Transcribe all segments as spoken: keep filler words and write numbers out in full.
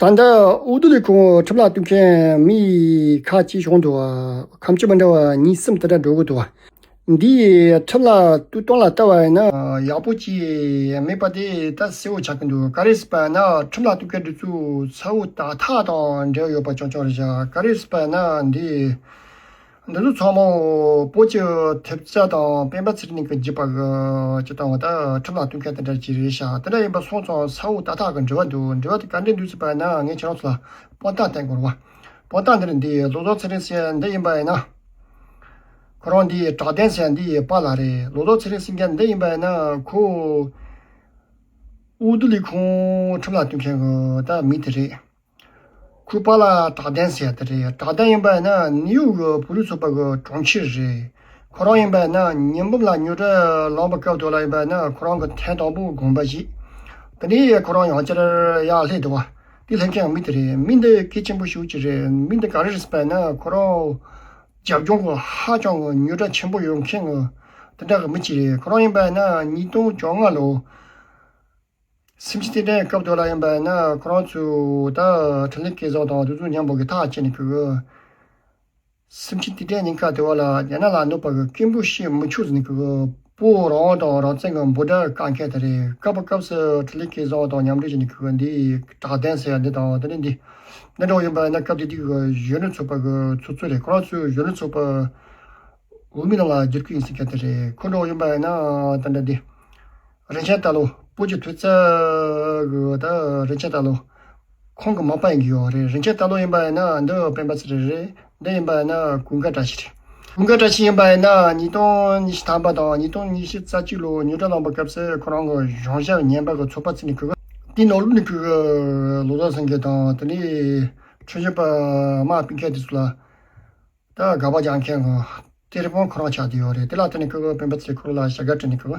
ད་ལྟ་འོས་བསྡུ་ལས་ཁུངས་ཁྲིམས་ལ་གཏུག་མཁན་མི་ཁག་ཅིག་བྱུང་འདུག་བ། ཁམས་ཕྱོགས་མི་འདྲ་བ་གཉིས་གསུམ་དེ་འདྲ་འགྲོ་གི་འདུག་བ། འདིའི་ཁྲིམས་ལ་གཏུག་སྟངས་ལ་ལྟ་བ་ཡིན་ན། ཡག་པོ་ཅིག་མེད་པ་དེ་ད་གསལ་བོ་ཆགས་ཀྱི་འདུག་ག་རེ་ཟེར་བ་ཡིན་ན། ཁྲིམས་ལ་གཏུག་མཁན་དེ་ཚོ་ཚ་བོ་ཏག་ཏག་དང་འབྲེལ་བ་ཡོད་པ་རྐྱང་རྐྱང་རེད་བཞག་ག་རེ་ཟེར་བ་ཡིན་ན། འདི་འདི་ཚོ་ཚང་མ་བོད་ཀྱི་ཐེབས་རྩ་དང་སྤེན་པ་ཚེ་རིང་གིས་བརྒྱུད་པ་གི་ཅི་ལྟ་བུ་ད་ཁྲིམས་ལ་གཏུག་མཁན་དེ་འདྲ་ཅིག་རེད་ཤག་དེ་འདྲ་ཡིན་པ་སོང་ཙང་ཚ་བོ་ཏག་ཏག་གི་འབྲེལ་བ་འདུག་འབྲེལ་བ་དེ་ག་འདྲ་འདུག་ཟེར་བ་ཡིན་ན། ངས་ཁྱེད་རང་ཚོ་ལ་དཔང་རྟགས་བསྟན་དགོས་རེད་བ། དཔང་རྟགས་འདི་རེད། འདི་བློ་བཟང་ཚེ་རིང་ཟེར་འདི་ཡིན་པ་ཡིན་ན། ཁོ་རང་འདི་དྲག་ལྡན་ཟེར་འདི་ཡི་པཱ་ལགས་རེད། བློ་བཟང་ཚེ་རིང་ཟེར་མཁན་འདི་ཡིན་པ་ཡིན་ན། ཁོ་འོས་བསྡུ་ལས་ཁུངས་ཁྲིམས་ལ་གཏུག་མཁན་གི་ད་མི་དེ་རེད། ཁོའི་པཱ་ལགས་དྲག་ལྡན་ཟེར་ཡ་དེ་རེད། དྲག་ལྡན་ཡིན་པ་ཡིན་ན་ནིའུ་ཡོག་གི་བོད་རིགས་ཚོགས་པ་གི་དྲུང་ཆེ་རེད། ཁོ་རང་ཡིན་པ་ཡིན་ན་ཉི་འབུམ་ལ་རྙོག་དྲ་ལངས་པའི་སྐབས་དེ་ལ་ཡིན་པ་ཡིན་ན། ཁོ་རང་གི་ཐེངས་དང་པོ་དགོངས་པ་བཞེས། དེ་ནས་ཁོ་རང་ཡང་བསྐྱར་ཡར་སླེབས་འདུག་བ། དེ་སླེབས་མཁན་མི་དེ་རེད། མི་འདི་གལ་ཆེན་པོ་ཞེ་པོ་ཅིག་རེད། མི་འདི་ག་རེ་རེད་ཟེར་བ་ཡིན་ན། ཁོ་རང་རྒྱབ་ལྗོངས་གི་ཧ་ཅང་གི་རྙོག་དྲ་ཆེན་པོ་ཡོད་མཁན་གི་དེ་འདྲ་གི་མི་ཅིག་རེད། ཁོ་རང་ཡིན་པ་ཡིན་ན་ཉིས་སྟོང་བཅོ་ལྔ་ལོ་སེམས་ཅན་རྟེན་འབྲེལ་སྐབས་དེ་ལ་ཡིན་པ་ཡིན་ན། ཁོ་རང་ཚོ་ད་འཕྲིན་ལས་སྐལ་བཟང་དང་དེ་ཚོ་མཉམ་པོ་གི་ཐག་བཅད་ནས་ཁོ་གི་སེམས་ཅན་རྟེན་འབྲེལ་ཉེན་ཁ་དེ་བ་ལ་རྒྱ་ནག་ལ་གནོད་པ་གི་སྐད་འབོད་བྱེད་མི་ཆོག་ཟེར་ནས་ཁོ་གི་བོད་རང་དབང་དང་རང་བཙན་གི་འབོད་སྒྲ་བཀག་མཁན་དེ་རེད། སྐབས་སྐབས་སུ་འཕྲིན་ལས་སྐལ་བཟང་དང་མཉམ་འབྲེལ་བྱས་ནས་ཁོ་གི་འདི་དྲག་ལྡན་ཟེར་ཡ་འདི་དང་དེ་ནས་འདི་འདི་འདྲ་བོ་ཡིན་པ་ཡིན་ན། སྐབས་དེ་དུས་ཀྱི་གཞོན་ནུ་ཚོགས་པ་གི་ཚོགས་གཙོ་རེད། ཁོ་རང་ཚོའི་གཞོན་ནུ་ཚོགས་པ་འོས་མི་ནང་ལ་བསྒྱུར་གི་ཡིན་ཟེར་མཁན་དེ་རེད། ཁོ་འདྲ་བོ་ཡིན་པ་ཡིན་ན་ད་འདྲ་འདི་རིན་ཆེན་རྟ་ལོ། བོད་ཀྱི་ཐོས་རྩལ་གི་ད་རིན་ཆེན་རྟ་ལོ། ཁོང་གི་མ་པ་ཡིན་གྱི་ཡོད་རེད། རིན་ཆེན་རྟ་ལོ་ཡིན་པ་ཡིན་ན་འདི་སྤེན་པ་ཚེ་རིང་རེད། འདི་ཡིན་པ་ཡིན་ན་ཀུན་དགའ་བཀྲ་ཤིས་རེད། ཀུན་དགའ་བཀྲ་ཤིས་ཡིན་པ་ཡིན་ན་ཉིས་སྟོང་ཉི་ཤུ་ཐམ་པ་དང་ཉིས་སྟོང་ཉི་ཤུ་རྩ་གཅིག་ལོ་རྙོག་དྲ་ལངས་པའི་སྐབས་སུ་ཁོ་རང་གི་གཞུང་ཞབས་ཉན་པ་གི་ཚོགས་པ་བརྩིས་ནས་ཁོ་གི་དེའི་ནང་ལོགས་ནས་ཁོ་གི་ལོ་ཙཱ་སེང་གེ་དང་དེ་ནས་ཁྲིམས་ཞིབ་པ་དམག་སྤུན་མཁན་དེ་ཚོ་ལ། ད་དགག་པ་རྒྱག་མཁན་གྱི་གཏེར་དཔོན་ཁོ་རང་ཆགས་བསྡད་ཡོད་རེད། དེ་ལ་བརྟེན་ནས་ཁོ་གི་སྤེན་པ་ཚེ་རིང་ཁོ་རང་ལ་བྱ་དགའ་སྤྲད་ནས་ཁོ་གི་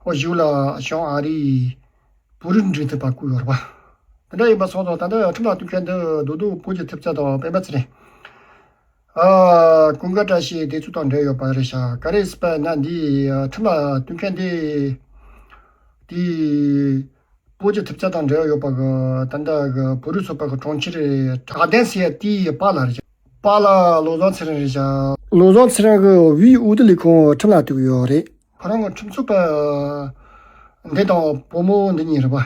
ཨོ་ཞུ་ལ་ཞང་ཨ་རིའི་བོད་རིགས་འབྲེལ་མཐུད་པ་བསྐོས་ཡོད་རེད་པ། དེ་འདྲ་ཡིན་པ་སོང་ཙང་ད་ལྟ་ཁྲིམས་ལ་གཏུག་མཁན་འདི་རྡོག་རྡོག་བོད་ཀྱི་ཐེབས་རྩ་དང་སྤེན་པ་ཚེ་རིང་། ཨ། ཀུན་དགའ་བཀྲ་ཤིས་དེ་ཚོ་དང་འབྲེལ་ཡོད་པ་རེད་ཤག་ག་རེ་ཟེར་བ་ན་འདི་ཁྲིམས་ལ་གཏུག་མཁན་འདི། དེ། བོད་ཀྱི་ཐེབས་རྩ་དང་འབྲེལ་བ་ཡོད་པ་གི་ད་ལྟ་གི་བོད་རིགས་ཚོགས་པ་གི་དྲུང་ཆེ་རེད། དྲག་ལྡན་ཟེར་ཡ་དེའི་པཱ་ལགས་རེད། པཱ་ལགས་བློ་བཟང་ཚེ་རིང་རེད་ཤག་བློ་བཟང་ཚེ་རིང་གི་བོད་འོས་བསྡུ་ལས་ཁུངས་ཁྲིམས་ལ་གཏུག་ཡོད་རེད། ཁོ་རང་གི་ཁྲིམས་ཚོགས་པ་འདི་དང་བུ་མོ་འདི་གཉིས་རེད་པ།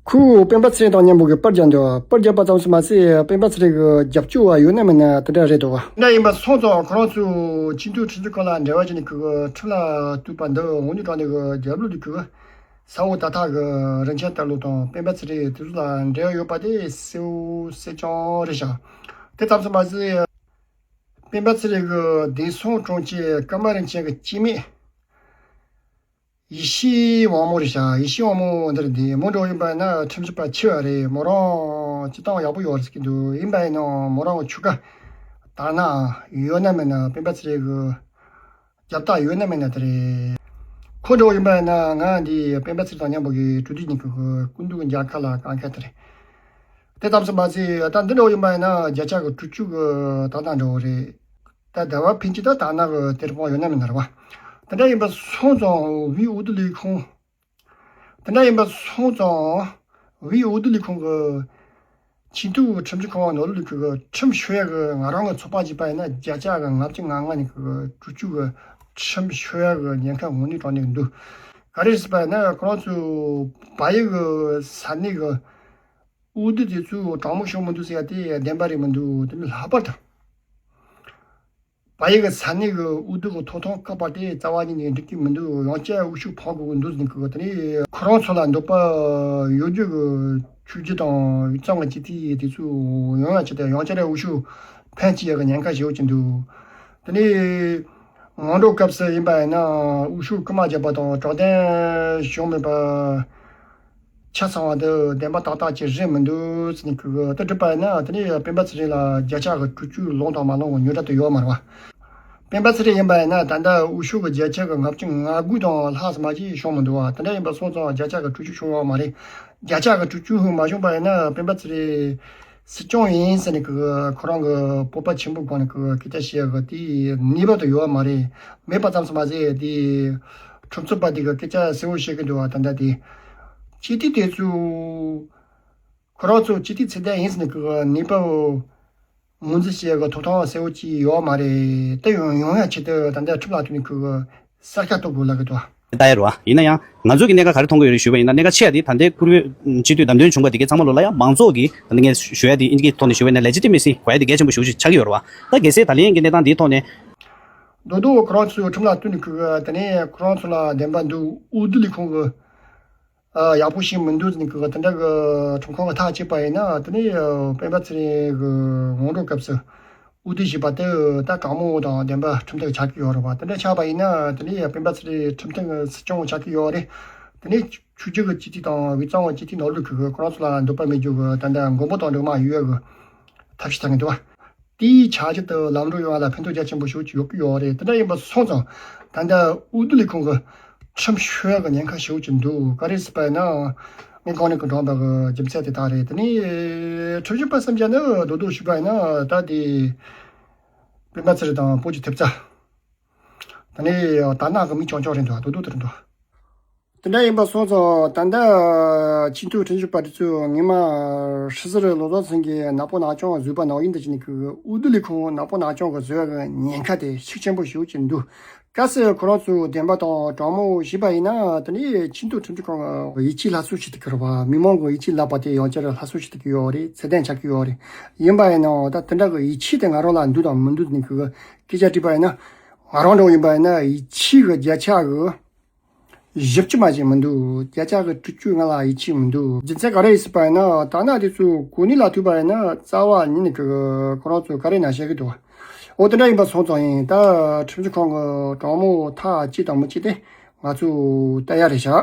ཁོས་སྤེན་པ་ཚེ་རིང་དང་མཉམ་པོ་གི་པར་རྒྱག་འདུག་པར་རྒྱག་པ་ཙམ་ཞིག་མ་ཟད་སྤེན་པ་ཚེ་རིང་གི་རྒྱབ་སྐྱོར་བ་ཡོད་ན་མེད་ན་དེ་འདྲ་རེད་འདུག་འདྲ་ཡིན་པ་སོང་ཙང་ཁོ་རང་ཚོས་སྤྱི་འཐུས་ཁྲིམས་ཞིབ་ཁང་ལ་འབྲེལ་བ་བྱས་ནས་ཁོ་གི་ཁྲིམས་ལ་གཏུག་པ་འདི་དངོས་གནས་དྲང་གནས་གི་རྒྱབ་ལོགས་ལ་ཁོ་གི་ས་འོག་ད་ཐག་གི་རིན་ཆེན་རྟ་ལོ་དང་སྤེན་པ་ཚེ་རིང་དེ་ཚོ་ལ་འབྲེལ་བ་ཡོད་པ་དེ་གསལ་པོ་གསལ་རྐྱང་རེད་ཤག་དེ་ཙམ་དུ་མ་ཟད། སྤེན་པ་ཚེ་རིང་གི་བདེ་སྲུང་དྲུང་ཆེ་ཀརྨ་རིན་ཆེན་གྱི་སྐྱེ་དམན་ཡེ་ཤེས་དབང་མོ་རེད་ཤག་ཡེ་ཤེས་དབང་མོ་འདི་རེད། འདི་མོ་འདྲ་ཡིན་པ་ན་ཁྲིམས་ཞིབ་པ་ཆེ་བ་རེད། མོ་རང་སྤྱིར་བཏང་ཡག་པོ་ཡོད་རེད་ཟེར་གྱི་འདུག་ཡིན་པ་ཡིན་ནའང་མོ་རང་གི་ཆོལ་ཁ་དར་ནག་ཡོད་ན་མེད་ན་སྤེན་པ་ཚེ་རིང་གི་རྒྱབ་རྟགས་ཡོད་ན་མེད་ན་དེ་རེད། ཁོ་འདྲ་བོ་ཡིན་པ་ཡིན་ན་ང་འདི་སྤེན་པ་ཚེ་རིང་དང་མཉམ་པོ་གི་གྲོས་བསྡུར་གཉིས་ཀྱི་སྐུ་མདུན་གྱི་མཇལ་ཁ་ལ་བཀའ་འཁྱེར་དེ་རེད། དེ་ཙམ་ཞིག་མ་ཟད་ད་འདི་འདྲ་བོ་ཡིན་པ་ཡིན་ན་བརྒྱ་ཆ་གི་དྲུག་ཅུ་གི་ད་ལྟ་འདྲ་བོ་རེད། ད་ཟླ་བ་ཕན་ཆད་ད་དར་ནག་གི་གཏེར་དཔོན་ཡོད་ན་མེད་ན་རེད་བ། དེ་འདྲ་ཡིན་པ་སོང་ཙང་བོད་འོས་བསྡུ་ལས་ཁུངས། དེ་འདྲ་ཡིན་པ་སོང་ཙང་བོད་འོས་བསྡུ་ལས་ཁུངས་ཀྱི་སྤྱི་འཐུས་ཁྲིམས་ཞིབ་ཁང་ནོར་ལུགས་ཀྱི་ཁྲིམས་ཞུ་ཡ་གི་ང་རང་གི་ཚོགས་པ་གཅིག་པ་ཡིན་ན་བརྒྱ་ཆ་གི་ལྔ་བཅུ་ང་ལྔ་ནས་གི་དྲུག་ཅུ་གི་ཁྲིམས་ཞུ་ཡ་གི་ཉེན་ཁ་དངོས་གནས་དྲང་གནས་འདུག་ག་རེ་ཟེར་བ་ཡིན་ན་ཁོ་རང་ཚོ་བལ་ཡུལ་གི་ས་གནས་གི་འོས་བསྡུ་དེ་ཚོ་དྲང་མོ་བྱུང་མི་འདུག་ཟེར་ཡ་དེ་བདེན་པ་རེད་མི་འདུག་དེ་ནི་ལྷག་པར་དུ། བལ་ཡུལ་གྱི་ས་གནས་ཀྱི་འོས་བསྡུ་གི་ཐོབ་ཐང་བཀག་པ་དེ་རྩ་བ་ཉིད་ནས་འགྲིག་གི་མི་འདུག་ཡང་བསྐྱར་འོས་ཤོག་འཕང་དགོས་ཀྱི་འདུག་ཟེར་གི། དེ་ནས་ཁོ་རང་ཚོ་ལ་འདོད་པ་ཡོད་རྒྱུ་གི་ཆོས་བརྒྱུད་དང་དབུས་གཙང་གི་སྤྱི་འཐུས་དེ་ཚོ་ཡོང་ཡ་ཆེད་དུ་ཡང་བསྐྱར་འོས་ཤོག་འཕེན་བྱེད་ཡ་གི་ཉེན་ཁ་ཞེ་པོ་ཅིག་འདུག་དེ་ནས་སྔོན་འགྲོ་སྐབས་སུ་ཡིན་པ་ཡིན་ན་འོས་ཤོག་རྐུ་མ་བརྒྱབ་པ་དང་དྲག་གཏམ་བྱུང་མེད་པ། ཆ་ཚང་བ་འདི་བདེན་པ་ཏག་ཏག་ཅིག་རེད་མི་འདུག་ཟེར་ནས་ཁོས་དེ་དྲིས་པ་ཡིན་ན། དེ་ནས་སྤེན་པ་ཚེ་རིང་ལ་བརྒྱ་ཆ་གི་དྲུག་ཅུ་ལོངས་དང་མ་ལོངས་ཀྱི་རྙོག་དྲ་དེ་ཡོད་མ་རེད་བ། སྤེན་པ་ཚེ་རིང་ཡིན་པ་ཡིན་ན་ད་ལྟ་འོས་ཤོག་གི་བརྒྱ་ཆ་གི་ལྔ་བཅུ་ང་དགུ་དང་ལྷག་ཙམ་ཅིག་བྱུང་མི་འདུག་བ། དེ་འདྲ་ཡིན་པ་སོང་ཙང་བརྒྱ་ཆ་གི་དྲུག་ཅུ་བྱུང་ཡོད་མ་རེད། བརྒྱ་ཆ་གི་དྲུག་ཅུ་མ་བྱུང་པ་ཡིན་ན་སྤེན་པ་ཚེ་རིང་སྲིད་སྐྱོང་ཡིན་ཟེར་ནས་ཁོ་རང་གི་སྤོབས་པ་ཆེན་པོའི་སྒོ་ནས་ཁོས་སྐད་ཆ་བཤད་ཡ་གི་དེ་ངེས་པར་དུ་ཡོད་མ་རེད། མེད་པ་ཙམ་ཞིག་མ་ཟད་དེ་ཁྲིམས་རྩོད་པ་དེ་གི་སྐད་ཆ་གསལ་བོ་བཤད་གི་འདུག་བ། ད་ལྟ་དེ་སྤྱི་འཐུས་དེ་ཚོ་ ཁོ་རང་ཚོ་སྤྱི་འཐུས་ཚད་ལྡན་ཡིན་ཟེར་ནས་ཁོ་གི་ནུས་པ་ངོས་འཛིན་བྱེད་གི་ཐོབ་ཐང་གསལ་བོ་ཅིག་ཡོད་མ་རེད། དེ་ཡོང་ཡོང་ཡ་ཆེད་དུ་ད་ལྟ་ཁྲིམས་ལ་བསྟུན་ནས་ཁོ་གི་ས་ཆ་གཏོར་དགོས་ལབ་གི་འདུག་ད་ཡོད་རེད་བ། ཡིན་ན་ཡང་ང་ཚོ་གི་གནད་འགག་ག་རེ་མཐོང་གི་ཡོད་རེད་ཞུས་པ་ཡིན་ན། གནད་འགག་ཆེ་ཡ་དེ་ད་ལྟའི་བཀུར་འོས་སྤྱི་འཐུས་བདམས་ཐོན་བྱུང་བ་དེ་གའི་ཚང་མ་ལོ་ལ་ཡང་མང་ཚོགས་ཀྱི་ད་ལྟ་ངས་ཞུ་ཡ་དེ་ཨིན་ཇིའི་ཐོག་ནས་ཞུ་བ་ཡིན་ན་ལེ་ཇི་ཊི་མེ་སི་དགོས་ཡ་དེ་གལ་ཆེན་པོ་ཞེ་པོ་ཅིག་ཆགས་ཀྱི་ཡོད་རེད་བ། ད་གལ་སྲིད་ད་ལན་གྱི་གནས་སྟངས་འདིའི་ཐོག་ནས། རྡོག་རྡོག་ཁོ་རང་ཚོས་ཁྲིམས་ལ་བསྟུན་ནས་ཁོ་གི་དེ་ནས་ཁོ་རང་ཚོ་ལ་བདེན་པ་འདུག་འོས་བསྡུ་ལས་ཁུངས་ཀྱི་ཨ་ཡག་པོ་ཞིག་མི་འདུག་ཟེར་ནས་ཁོ་གི་དེ་འདྲ་གི་ཁྲིམས་ཁང་གི་ཐག་བཅད་པ་ཡིན་ན། དེ་ནས་སྤེན་པ་ཚེ་རིང་གི་སྔོན་འགྲོ་སྐབས་སུ་འོས་བསྡུ་བྱས་པ་དེ་ད་དྲང་མོ་དང་བདེན་པ་ཁྲིམས་མཐུན་ཆགས་ཀྱི་ཡོད་རེད་བ། དེ་འདྲ་ཆགས་པ་ཡིན་ན་དེ་ནས་སྤེན་པ་ཚེ་རིང་ཁྲིམས་མཐུན་གྱི་སྲིད་སྐྱོང་ཆགས་ཀྱི་ཡོད་རེད། དེ་ནས་ཆོས་བརྒྱུད་ཀྱི་སྤྱི་འཐུས་དང་དབུས་གཙང་གི་སྤྱི་འཐུས་ནང་ལོགས་ཀྱི་ཁོ་རང་ཚོ་ལ་འདོད་པ་མེད་རྒྱུ་གི་ད་ལྟ་མགོན་པོ་དང་འགྲོ་མ་ཡོད་གི་ཐབས་ཤེས་བཏང་གི་འདུག་བ། དེའི་ཆ་གཞི་དུ་ལམ་འགྲོ་ཡོང་བ་ལ་ཕན་ཐོགས་རྒྱ་ཆེན་པོ་ཞེ་པོ་ཅིག་ཡོད་ཀྱི་ཡོད་རེད། དེ་འདྲ་ཡིན་པ་སོང་ཙང་ད་ལྟ་འོས་བསྡུ་ལས་ཁུངས་ཀྱི་ཁྲིམས་ཤོད་ཀྱི་ཉེན་ཁ་ཞེ་པོ་ཅིག་འདུག་ག་རེ་ཟེར་བ་ཡིན་ན། ངས་གོང་ནས་ཀྱི་དྲངས་པ་གི་རྒྱུ་མཚན་དེ་དག་རེད། དེ་ནས་ཁྲིམས་ཞིབ་པ་སེམས་ཅན་ནི་རྡོག་རྡོག་ཞུས་པ་ཡིན་ན་ད་དེ་སྤེན་པ་ཚེ་རིང་དང་བོད་ཀྱི་ཐེབས་རྩ། དེ་ནས་དར་ནག་གི་མི་རྐྱང་རྐྱང་རེད་འདུག་རྡོག་རྡོག་དེ་རེད་འདུག་དེ་འདྲ་ཡིན་པ་སོང་ཙང་ད་ལྟ་ཆེས་མཐོའི་ཁྲིམས་ཞིབ་པ་དེ་ཚོས་ངོ་མ་ཧྲི་ཟུར་བློ་བཟང་སེང་གེ་ནག་པོ་ནག་རྐྱང་བཟོས་པ་ནང་བཞིན་དུ་བྱས་ནས་ཁོའི་འོས་བསྡུ་ལས་ཁུངས་ནག་པོ་ནག་རྐྱང་གི་བཟོ་ཡག་གི་ཉེན་ཁ་དེ་ཤུགས་ཆེན་པོ་ཞེ་པོ་ཅིག་འདུག་གལ་སྲིད་ཁོ་རང་ཚོས་བདེན་པ་དང་དྲང་མོ་བྱས་པ་ཡིན་ན། དེ་ནས་ཆེས་མཐོའི་ཁྲིམས་ཞིབ་ཁང་གི་ཡིད་ཆེས་སླར་གསོ་བྱེད་ཐུབ་ཀྱི་རེད་བ། མི་མང་གི་ཡིད་ཆེས་བརླག་པ་དེ་ཡང་བསྐྱར་སླར་གསོ་བྱེད་ཐུབ་ཀྱི་ཡོད་རེད། ཚད་ལྡན་ཆགས་ཀྱི་ཡོད་རེད། ཡིན་པ་ཡིན་ནའང་ད་དེ་འདྲ་གི་ཡིད་ཆེས་དེ་ང་རང་ལ་འདུག་དང་མི་འདུག་ནས་ཁོའི་སྐད་ཆ་དྲིས་པ་ཡིན་ན། ང་རང་འདྲ་བོ་ཡིན་པ་ཡིན་ན་ཡིད་ཆེས་གི་བརྒྱ་ཆ་གི་བཞི་བཅུ་མ་ཞིག་མི་འདུག་བརྒྱ་ཆ་གི་དྲུག་ཅུ་ལྔ་ལ་ཡིད་ཆེས་མི་འདུག་རྒྱུ་མཚན་ག་རེ་ཡིན་ཟེར་བ་ཡིན་ན། དར་ནག་དེ་ཚོ་གོ་གནས་ལ་ཐུག་པ་ཡིན་ན་རྩ་བ་ཉིད་ནས་ཁོ་ཁོ་རང་ཚོ་ག་རེ་ན་བཤད་གི་འདུག་འོ་དེ་འདྲ་ཡིན་པ་སོང་ཙང་ཡིན། ད་ཁྲིམས་ཞིབ་ཁང་གི་དྲང་མོ་ཐག་བཅད་དང་མི་བཅད་དེ་ང་ཚོ་ལྟ་ཡ་རེད་ཤག